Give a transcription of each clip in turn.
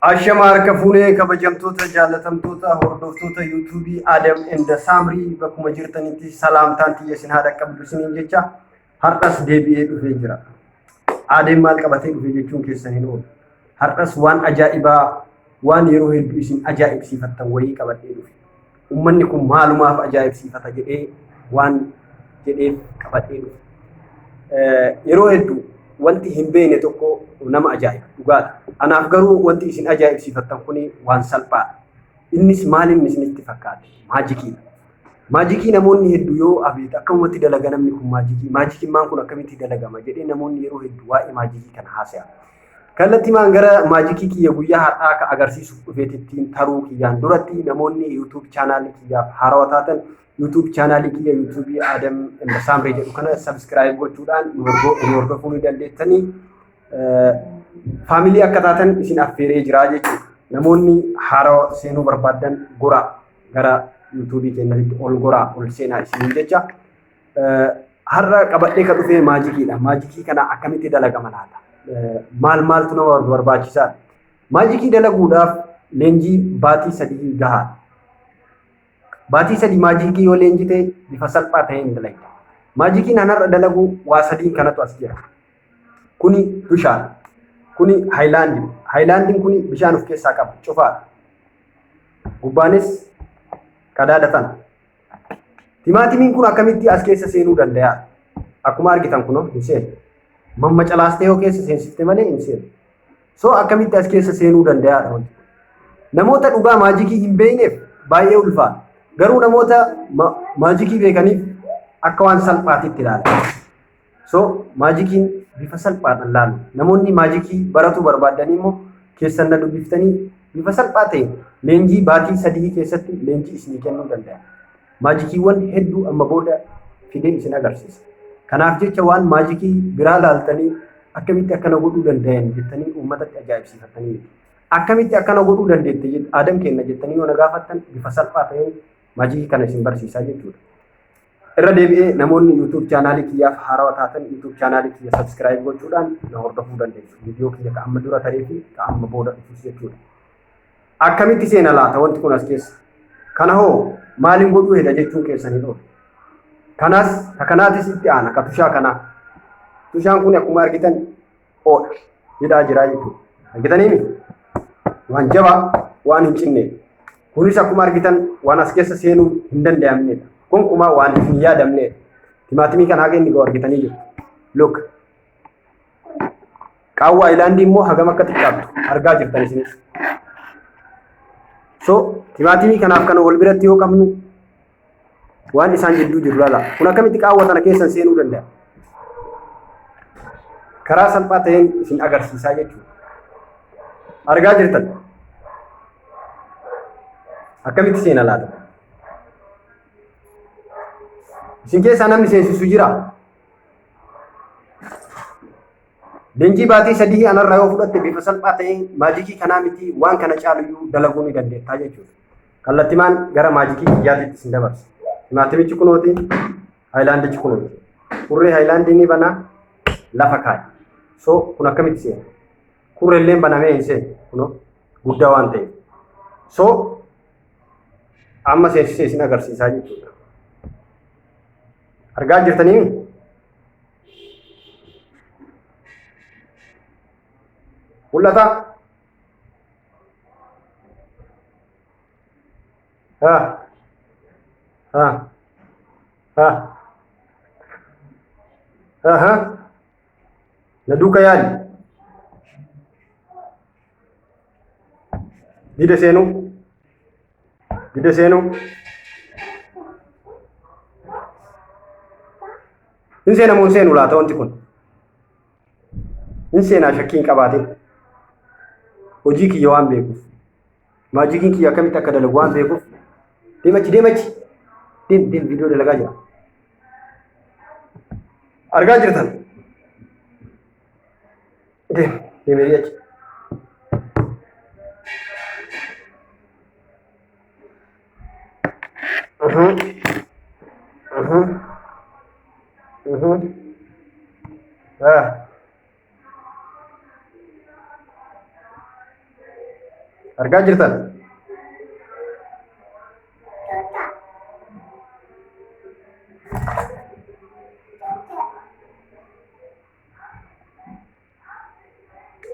Ashama harka fuunee kabajamtoota jaallatamtoota hordoftoota yuutuubii Adam and Saamrii bakkuma jirtanitti salaamtaan tiyya isin haa dhaqqabdu isiniin jecha har'as deebi'ee dhufee jira. Aadeen maal qabatee dhufe jechuun keessan hin oolu. Har'as waan ajaa'ibaa waan yeroo hedduu isin ajaa'ibsiifattan wayii qabadhee dhufe. Uummanni kun maalumaaf ajaa'ibsiifata jedhee waan jedheef qabadhee dhufe. Yeroo hedduu wanti hin beekne tokko nama ajaa'iba dhugaadha. Anaaf garuu wanti isin ajaa'ibsiifattan kun waan salphaadha. Innis maaliin isinitti fakkaate? Maajikiidha. Maajikii namoonni hedduu yoo abeet akkamumatti dalaga namni kun maajikii maajikiin maan kun akkamitti dalagama jedhee namoonni yeroo hedduu waa'ee maajikii kana haasaya. Kallattimaan gara maajikii kiyya guyyaa har'aa ka agarsiisuuf dhufeetittiin taruu kiyyaan duratti namoonni YouTube chaanaalii kiyyaaf haarawaa taatan YouTube chaanaalii kiyya YouTube Adam Saamree jedhu kana subscribe gochuudhaan nu hordofuu ni dandeettanii faamilii akka taatan isin affeeree jira jechuudha. Namoonni haarawaa seenuu barbaaddan goraa gara YouTube keenyatti ol goraa ol seenaa isiniin jecha. Har'a qabadhee kan dhufe maajikiidha. Maajikii kana akkamitti dalagama laata? Maal maaltu nama barbaachisaa? Maajikii dalaguudhaaf leenjii baatii 3 gahaadha. Baatii 3 maajikii yoo leenjite bifa salphaa ta'een dalagda. Maajikiin an har'a dalagu waa sadiin kanatu as jira. Kuni bishaan. Kuni haayilaandii. Haayilaandiin kuni bishaan of keessaa qaba. Cufaadha. Gubbaanis qadaada tana. Timaatimiin kun akkamitti as keessa seenuu danda'a? Akkuma argitan kunoo hin seenu. Mammacalaastee yoo keessa seensifte malee hin seenu. So akkamitti as keessa seenuu danda'a wanti kun? Namoota dhugaa maajikii hin beekneef baay'ee ulfaata. Garuu namoota maajikii beekaniif akka waan salphaatitti ilaala. So maajikiin bifa salphaadhaan laalu. Namoonni maajikii baratuu barbaadanii immoo keessan na dubbiftanii bifa salphaa ta'een leenjii baatii 3 keessatti leenjii isinii kennuu danda'a. Maajikiiwwan hedduu amma booda fidee isin agarsiisa. Kanaaf jecha waan maajikii biraa laaltanii akkamitti akkana godhuu danda'an jettanii uummatatti ajaa'ibsiifattanii miti. Akkamitti akkana godhuu dandeette Adam kenna jettanii yoo na gaafattan bifa salphaa ta'een maajikii kana isin barsiisaa jechuudha. Irra deebi'ee namoonni YouTube chaanaalii kiyyaaf haarawa taatan YouTube chaanaalii kiyya subscribe gochuudhaan na hordofuu dandeessu. Viidiyoo kiyya ka amma dura taree fi ka amma booda dhufus jechuudha. Akkamitti seena laata wanti kun as keessa? Kana hoo maaliin godhuu heda jechuun keessan hin oolu. Kanas ka kanaatis itti aana ka tushaa kanaa. Tushaan kun akkuma argitan hoodha. Hidhaa jiraa jechuudha. Argitaniimi? Waan jabaa waan hin cinne. Kunis akkuma argitan waan as keessa seenuu hin danda'amnedha. Gonkumaa waan hin yaadamnedha. Timaatimii kana haga inni ga'u argitanii jiru. Look. Qaawwa ayilaandii immoo hagam akka xiqqaattu argaa jirtan isinis. So timaatimii kanaaf kana wal biratti yoo qabnu waan isaan jidduu jiru laala. Kun akkamitti qaawwa tana keessan seenuu danda'a? Karaa salphaa ta'een isin agarsiisaa jechuudha. Argaa jirtan. Akkamitti seena laata? Isin keessaa namni seensisu jira? Leenjii baatii 3 anarraa yoo fudhatte bifa salphaa ta'een maajikii kanaa miti waan kana caaluyyuu dalaguu ni dandeettaa jechuudha. Kallattimaan gara maajikii kiyyaatiitti isin dabarsa. Timaatimichi kunooti, haayilaandichi kunooti. Kurree haayilaandii ni banaa lafa kaa'e. So kun akkamitti seena? Kurreelleen banamee hin seenu kunoo guddaa waan ta'eef. So amma seensisee isin agarsiisaa jechuudha. Argaa jirtanii? Mul'ata? Ha. Ha. Ha. Ha. Ha. Na duuka yaali. Dida seenuu. Dida seenuu. Hin seenamu hin seenu laata wanti kun. Hin seenaa shakkii hin qabaatin. Hojii kiyya waan beekuuf. Maajikiin kiyya akkamitti akka dalagu waan beekuuf. Deemachi deemachi. Deem deem viidiyoo dalagaa jira. Argaa jirtan. Deem deemee achi. Ah. Argaa jirtan?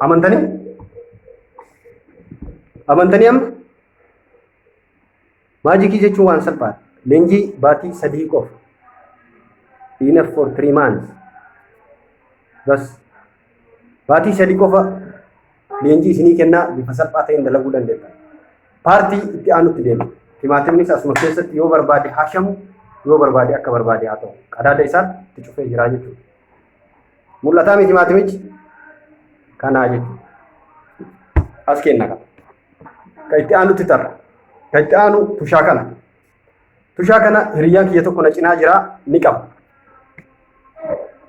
Amantanii? Amantanii amma? Maajikii jechuun waan salphaadha. Leenjii baatii 3 qofa. Enough for 3 months. Bas. Baatii 3 qofa leenjii isinii kennaa, bifa salphaa ta'een dalaguu dandeetta. Paartii itti aanutti deema. Timaatimnis asuma keessatti yoo barbaade haashamu, yoo barbaade akka barbaade haa ta'u. Qadaada isaa itti cufee jira jechuudha. Mul'ataa miti timaatimichi? Kanaa jechuudha. As kenna kana. Kan itti aanutti tarra. Kan itti aanu tushaa kana. Tushaa kana hiriyyaan kiyya tokko na cinaa jira, ni qaba.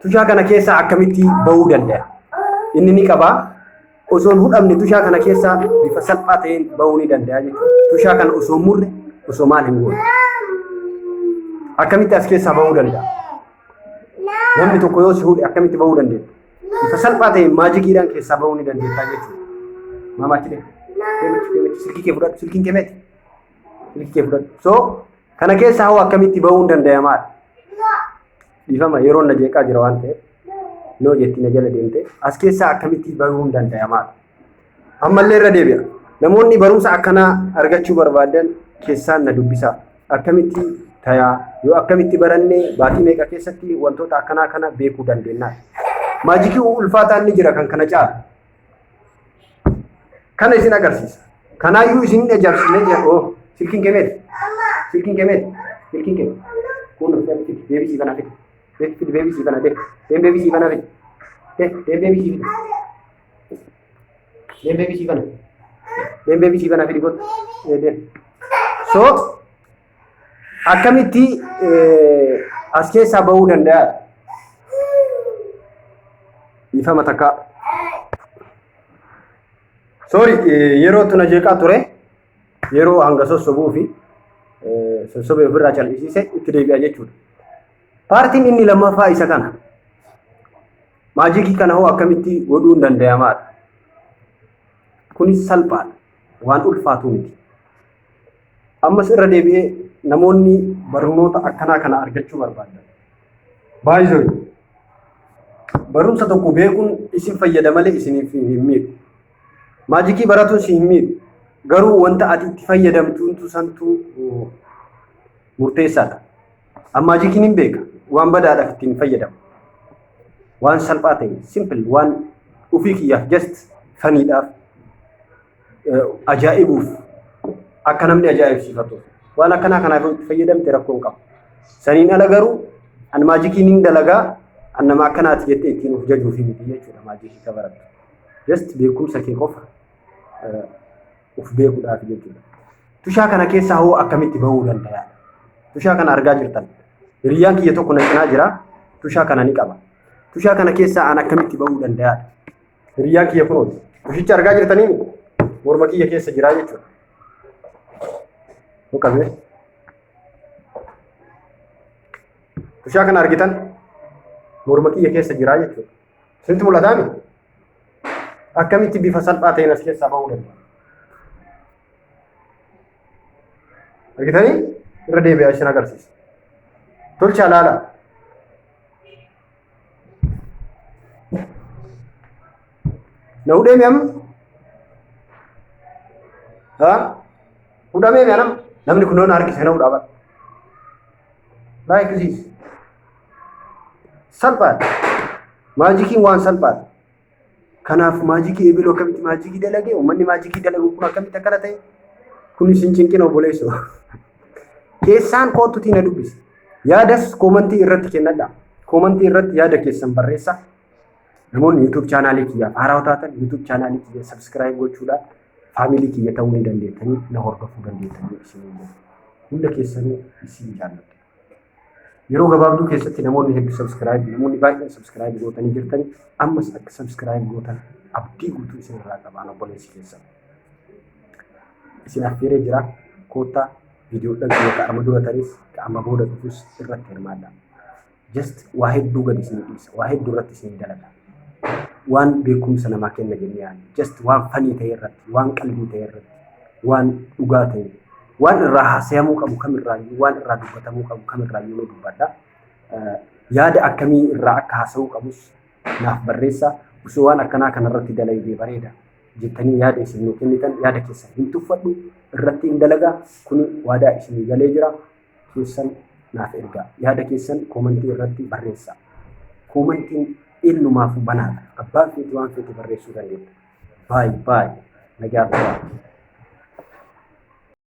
Tushaa kana keessaa akkamitti bahuu danda'a? Inni ni qabaa. Osoo hin hudhamne tushaa kana keessaa bifa salphaa ta'een bahuu ni danda'a jechuudha. Tushaa kana osoo hin murre, osoo maal hin goone. Akkamitti as keessaa bahuu danda'a? Namni tokko yoo si hudhe akkamitti bahuu dandeetta? Bifa salphaa ta'een maajikiidhaan keessaa bahuu ni dandeetta jechuudha. Maamaachi deema. Deemichi deemichi, silkii kee fudhadhu, silkiin kee meeti? Silkii kee fudhadhu. So kana keessaa hoo akkamitti bahuun danda'amaadha? Dhiifama, yeroon na jeeqaa jira waan ta'eef. Noo jetti na jala deemte. As keessaa akkamitti bahuun danda'amaadha? Ammallee irra deebi'a. Namoonni barumsa akkanaa argachuu barbaadan keessaan na dubbisaa. Akkamitti tayaa, yoo akkamitti baranne, baatii meeqa keessatti wantoota akkanaa kana beekuu dandeenya? Maajikii ulfaataan ni jira kan kana caalu. Kana isin agarsiisa. Kanaayyuu isin hin ajaa'ibsiisne jira. Oh, silkiin kee meeti? Silkiin kee meeti? Silkiin kee. Kun fidi, beebisii kana fidi. Fidi beebisii kana, deem. Deem, beebisii kana fidi. Deem, deem, beebisii fidi. Deem, beebisii kana. Deem, beebisii kana fidi, kottu. Deem. So akkamitti as keessaa bahuu danda'a? Dhiifama takka. Sorry, yeroo tuna jeeqaa ture, yeroo hanga sossobuu fi sossobee ofirraa cal'isiise itti deebi'a jechuudha. Paartiin inni lammaffaa isa kana. Maajikii kana hoo akkamitti godhuun danda'amaadha? Kunis salphaadha. Waan ulfaatu miti. Ammas irra deebi'ee namoonni barnoota akkanaa kana argachuu barbaadan. Baay'ee barumsa tokko beekuun isin fayyada malee isiniif hin miidhu. Maajikii baratuun si hin miidhu. Garuu wanta ati itti fayyadamtuuntu santuu murteessaadha. Amma maajikiin hin beeka. Waan badaadhaaf ittiin fayyadamu. Waan salphaa ta'e, simple, waan ofii kiyyaaf, just faniidhaaf, ajaa'ibuuf, akka namni ajaa'ibsiifatuuf, waan akkanaa kanaaf itti fayyadamte rakkoo hin qabu. Saniin ala garuu an maajikiin hin dalagaa, an nama akkanaati jettee ittiin of jajuufi miti jechuudha maajikii ka barattu. Just beekumsa kee qofa of beekuudhaaf jechuudha. Tushaa kana keessaa hoo akkamitti bahuu danda'a? Tushaa kana argaa jirtan. Hiriyyaan kiyya tokko na cinaa jira. Tushaa kana ni qaba. Tushaa kana keessaa an akkamitti bahuu danda'a? Hiriyyaan kiyya kunooti. Tushicha argaa jirtanii miti? Morma kiyya keessa jira jechuudha. Qabee. Tushaa kana argitan, morma kiyya keessa jira jechuudha. Isinitti mul'ataa miti? Akkamitti bifa salphaa ta'een as keessaa bahuu danda'a? Argitanii? Irra deebi'aa isin agarsiisa. Tolchaa laala. Na hudhee mi amma? Haa? Hudhamee mi anam? Namni kun na harkise, na hudhaa bara. Like this. Salphaadha. Maajikiin waan salphaadha. Kanaaf maajikii eebiloo akkamitti maajikii dalagee, uummanni maajikii dalagu kun akkamitti akkana ta'e, kun isin cinqina obboleessoo. Keessaan koottutii na dubbisi. Yaadas koomantii irratti kennadha. Koomantii irratti yaada keessan barreessa. Namoonni YouTube chaanaalii kiyyaaf haarawaa taatan YouTube chaanaalii kiyya subscribe gochuudhaan faamilii kiyya ta'uu ni dandeettanii, na hordofuu dandeettanii isin hunda keessanuu isin jaalladha. Yeroo gabaabduu keessatti namoonni hedduu subscribe, namoonni baay'een subscribe gootanii jirtanii, ammas akka subscribe gootan abdii guutuu isin irraa qabaan obboleessi keessan. Isin affeeree jira, koottaa viidiyoodhaan kiyya ka amma dura taris ka amma booda dhufus irratti hirmaadha. Just waa hedduu gadi isin dhiisa, waa hedduu irratti isin dalaga. Waan beekumsa namaa kenna jennee yaadna. Just waan fanii ta'e irratti, waan qalbii ta'e irratti. Waan dhugaa ta'e, waan irraa haasayamuu qabu kamirraayyuu, waan irraa dubbatamuu qabu kamirraayyuu ni dubbadha. Yaada akkamii irraa akka haasa'uu qabus naaf barreessaa. Osoo waan akkanaa kanarratti dalaydee bareeda jettanii yaada isin nuu kennitan, yaada keessan hin tuffadhu, irratti hin dalagaa. Kuni waadaa isinii galee jira. Keessan naaf ergaa. Yaada keessan koomantii irratti barreessaa. Koomantiin eenyumaafuu banaadha. Abbaan feete waan feete barreessuu dandeetta. Baay baay. Nagaa turaa.